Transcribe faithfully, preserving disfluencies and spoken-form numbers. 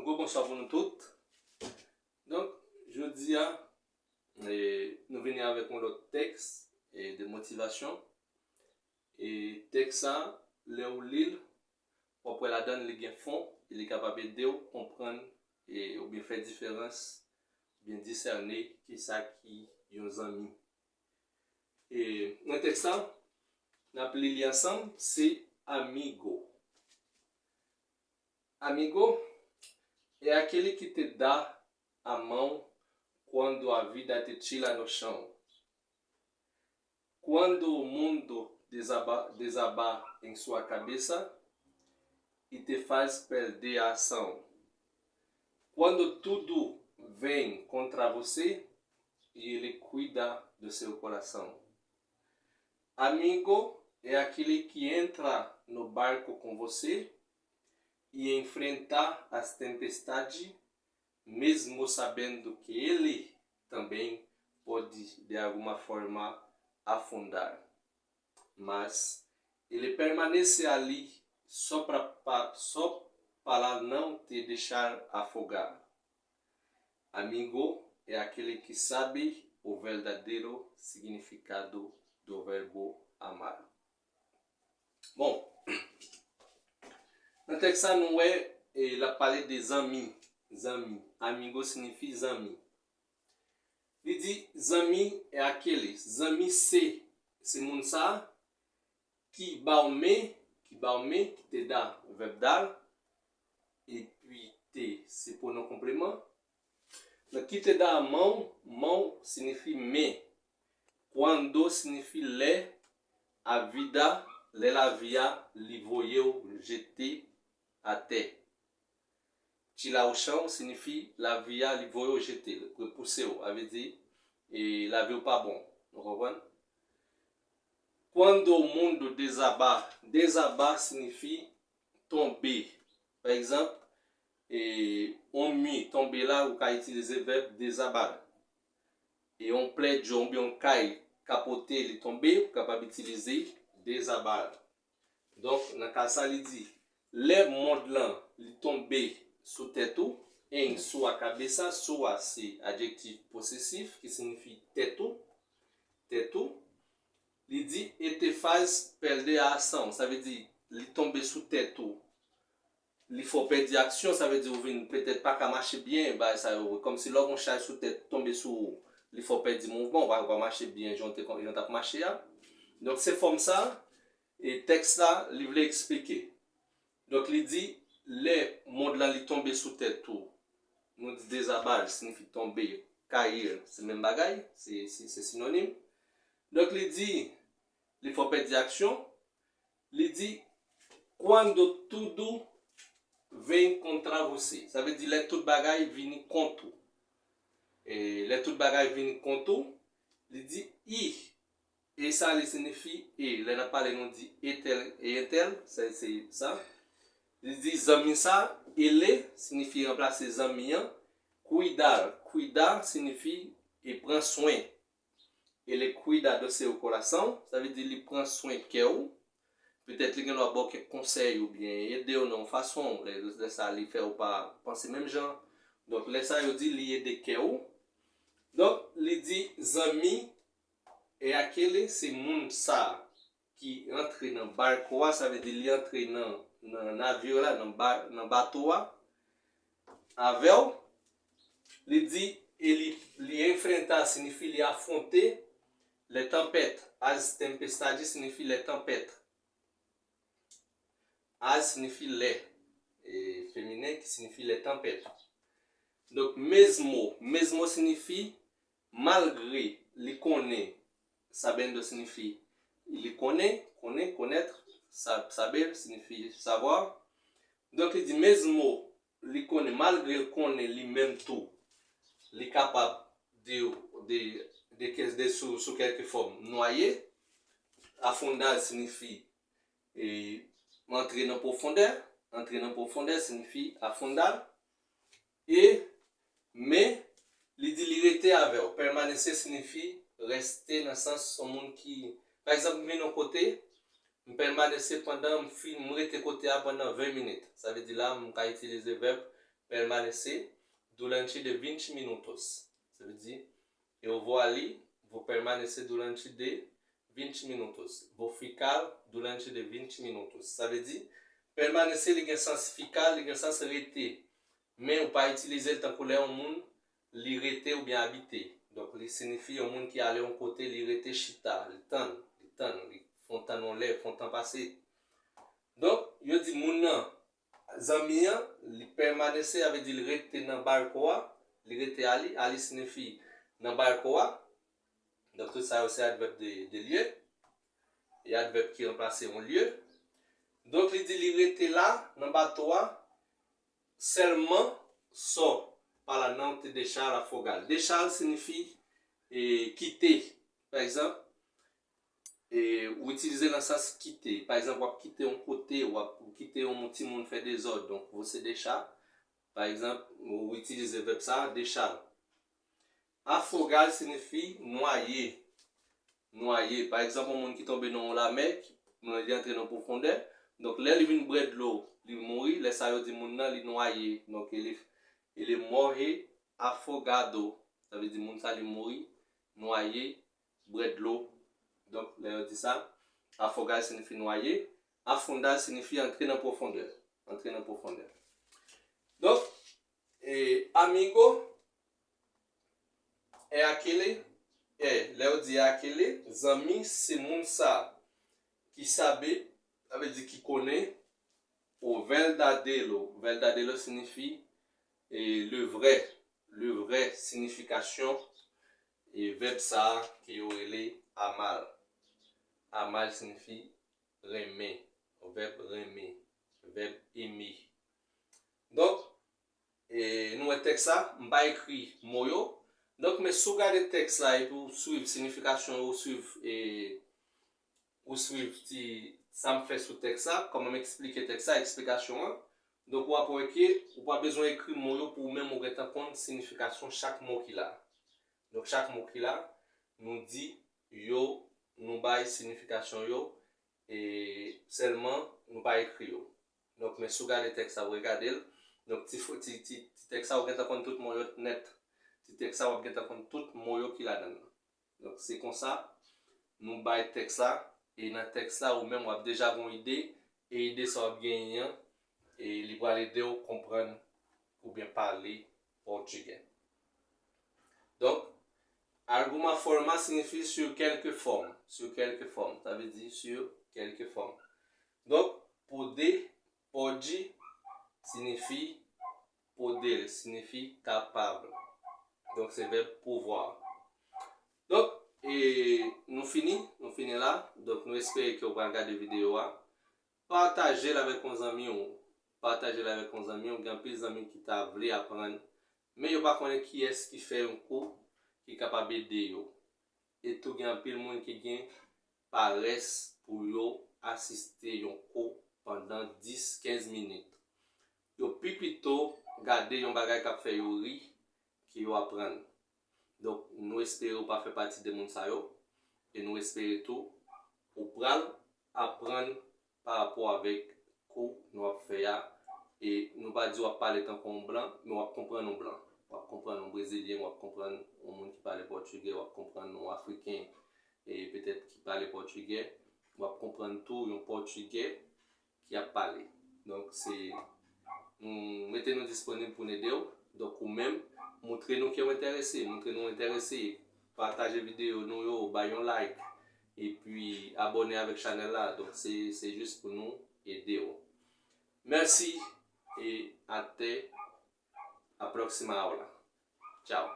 Bon, bonswa pou nou tout. Donk, jodi a, e, nou vini avèk yon lòt tèks, e, de motivasyon. E tèks sa, lè ou li l, w ap wè ladan l, li gen fon, e li kapab ede w konprann, e, oubyen fè diferans, oubyen disène kisa ki yon zanmi. E nan tèks sa, n ap li li ansanm, se amigo. Amigo é aquele que te dá a mão quando a vida te tira no chão. Quando o mundo desaba, desaba em sua cabeça e te faz perder a ação. Quando tudo vem contra você e ele cuida do seu coração. Amigo é aquele que entra no barco com você e enfrenta as tempestades, mesmo sabendo que ele também pode de alguma forma afundar. Mas ele permanece ali só pra, pa, só para não te deixar afogar. Amigo é aquele que sabe o verdadeiro significado do verbo amar. Bon, nan tèks sa nou wè, e, l ap pale de zanmi. Zanmi. Amigo siyifi zanmi. Li di, zanmi é aquele. Zanmi se, se moun sa a ki ba w men, ki ba w men, ki te da, vèb dar, epi te, se pwonon konpleman. Donk, ki te da a mão, mão siyifi men. Quando siyifi lè, a vida, lè lavi a, li voye w, jete atè. Tira o chão siyifi lavi a, li voye w jete, repouse w, sa vle di, e, lavi w pa bon. Nou konprann? Quando o mundo desaba, desaba siyifi tonbe. Pa egzanp, e, yon mi tonbe la, ou ka itilize vèb desabar. E yon prédio oubyen yon kay kapote, li tonbe, ou kapab itilize desabar. Donk, nan ka sa, li di, lè mond lan, li tonbe sou tèt ou, em sua cabeça, sua se adjektif posesif ki siyifi tèt ou, tèt ou, li di, e te faz perder a ação, sa vle di, li tonbe sou tèt ou, li fè w pèdi aksyon, sa vle di ou vin petèt pa ka mache byen, bagay sa yo, kòmsi lè w gen yon chaj sou tèt tonbe sou ou, li fè w pèdi mouvman, ou pa, ou pa mache byen jan w te kon, jan w t ap mache a. Donk, se fòm sa, e tèks la, li vle eksplike. Donk, li di, lè mond lan li tonbe sou tèt ou, nou di dezaba, li siyifi tonbe, cair, se menm bagay, se, se, se sinonim. Donk, li di, li fè w pèdi aksyon, li di, quando tudo vem contra você. Sa vle di lè tout bagay vini kont ou. E lè tout bagay vini kont ou, li di, e. E sa, li siyifi e. Lè n ap pale, nou di e tel, e entel, se, se sa. Li di, zanmi sa, ele, siyifi ranplase zanmi an. Cuidar, cuidar siyifi e pran swen. Ele cuida do seu coração, sa vle di li pran swen kè w. Petèt li gen dwa ba w kèk konsèy oubyen ede w nan yon fason, lè, lè sa li fè w pa panse menm jan. Donk, lè sa yo di li ede kè w. Donk, li di zanmi é aquele, se moun sa a ki antre nan barco a, sa vle di li antre nan, nan navyo la, nan ba, nan bato a, avè w. Li di, e li, li enfrenta siyifi li afwonte, lè tanpèt, as tempestade siyifi lè tanpèt. As siyifi lè, e, feminen ki siyifi lè tanpèt. Donk, mesmo, mesmo siyifi malgre li konnen, sabendo siyifi li konnen, konnen, connaître, sa, saber siyifi savoir. Donk, li di, mesmo li konnen, malgre l konnen li menm tou, li kapab de, de, de, de sou, sou kèlke fòm nwaye. Afundar siyifi, e, antre nan pwofondè. Antre nan pwofondè siyifi afundar. E, men, li di li rete avè w. Permanecer siyifi reste nan sans yon moun ki, pa egzanp, m vin yon kote, m permanecer pandan, m fin, m rete kote a pandan ven minit. Sa vle di la, m ka itilize vèb permanece durante de vinte minutos. Sa vle di, eu vou ali, vou permanecer durante de vinte minutos. Vou ficar durante de vinte minutos. Sa vle di, permanecer li gen sans ficar, li gen sans rete. Men ou pa itilize l tankou lè yon moun li rete oubyen abite. Donk, li sinifi yon moun ki ale yon kote, li rete chita, li tann, li tann, li fè yon tann yon lè, fè yon tan pase. Donk, yo di moun nan, zanmi an, li permanece, sa vle di li rete nan balko a, li rete ali, ali sinifi nan balko a. Donk, tout sa yo se advèb de, de lye. E advèb ki ranplase yon lye. Donk, li di li rete la, nan bato a, sèlman só para não te deixar afogar. Deixar sinifi e, kite. Pa egzanp, e, ou itilize nan sans kite. Pa egzanp, w ap kite yon kote, w ap ou kite yon timoun fè dezòd. Donk, você deixar, pa egzanp, ou itilize vèb sa, deixar. Afogar sinifi nwaye. Nwaye. Pa egzanp, yon moun ki tonbe nan yon lamè, ki, li antre nan pwofondè. Donk, lè li vin bwè dlo, li mouri. Lè sa yo di moun nan, li nwaye. Donk, ele, ele morre afogado. Sa vle di moun sa li mouri nwaye, bwè dlo. Donk, lè yo di sa, afogar sinifi nwaye. Afundar sinifi antre nan pwofondè. Antre nan pwofondè. Donk, e, amigo é aquele, é, lè yo di é aquele, zanmi, se moun sa, que sabe, sa vle di ki konnen, o verdadeiro. Verdadeiro sinifi, e, le vrai, le vrai, sinifikasyon, e, vèb sa a ke yo rele amar. Amar sinifi renmen, vèb renmen, vèb aimer. Donk, e, nou wè tèks la, m pa ekri mo yo. Donk, men si w gade tèks la epi w swiv sinifikasyon yo, w swiv, e, ou swiv ti, sa m fè sou tèks la, kòman m eksplike tèks la, eksplikasyon an. Donk, w ap wè ke ou pa bezwen ekri mo yo pou ou menm ou gentan konn sinifikasyon chak mo ki la. Donk, chak mo ki la, nou di yo, nou bay sinifikasyon yo, e sèlman nou pa ekri yo. Donk, men si w gade tèks la, w regade l, donk, ti, fo- ti, ti, ti tèks la, ou gentan konn tout mo yo nèt. Ti tèks la, w ap gentan konn tout mo yo ki ladan l. Donk, se konsa, nou bay tèks la, e nan tèks la, ou menm, w ap deja gen yon ide, e ide sa w ap genyen an, e li pral ede w konprann oubyen pale pòtigè. Donk, alguma forma sinifi sur quelque forma. Sur quelque forma, sa vle di sur quelque forma. Donk, poder, pode, sinifi poder, sinifi kapab. Donk, se vèb pouvoir. Donk, e nou fini, nou fini la. Donk, nou espere ke w pral gade videyo a. Pataje l avèk yon zanmi w. Pataje l avèk yon zanmi w. Gen anpil zanmi ki ta vle aprann, men yo pa konnen kiyès ki fè yon kou ki kapab ede yo. E tou gen anpil moun ki gen parès pou yo asiste yon kou pandan dis, kenz minit. Yo pi pito gade yon bagay k ap fè yo ri ke yo aprann. Donk, nou espere ou pa fè pati de moun sa yo. E nou espere tou ou pral aprann pa rapò avèk kou nou ap fè a. E nou pa di w ap pale tankou yon blan, men w ap konprann yon blan. W ap konprann yon brezilyen, w ap konprann yon moun ki pale pòtigè, w ap konprann yon afriken, e petèt ki pale pòtigè. W ap konprann tou yon pòtigè ki ap pale. Donk, se, nou mete nou disponib pou n ede w. Donk, ou menm, montre nou ke w enterese, montre nou enterese. Pataje videyo nou yo, bay yon like, epi abòne avèk chanèl la. Donk, se, se jis pou nou ede w. Mèsi, e até a próxima aula. Tchao.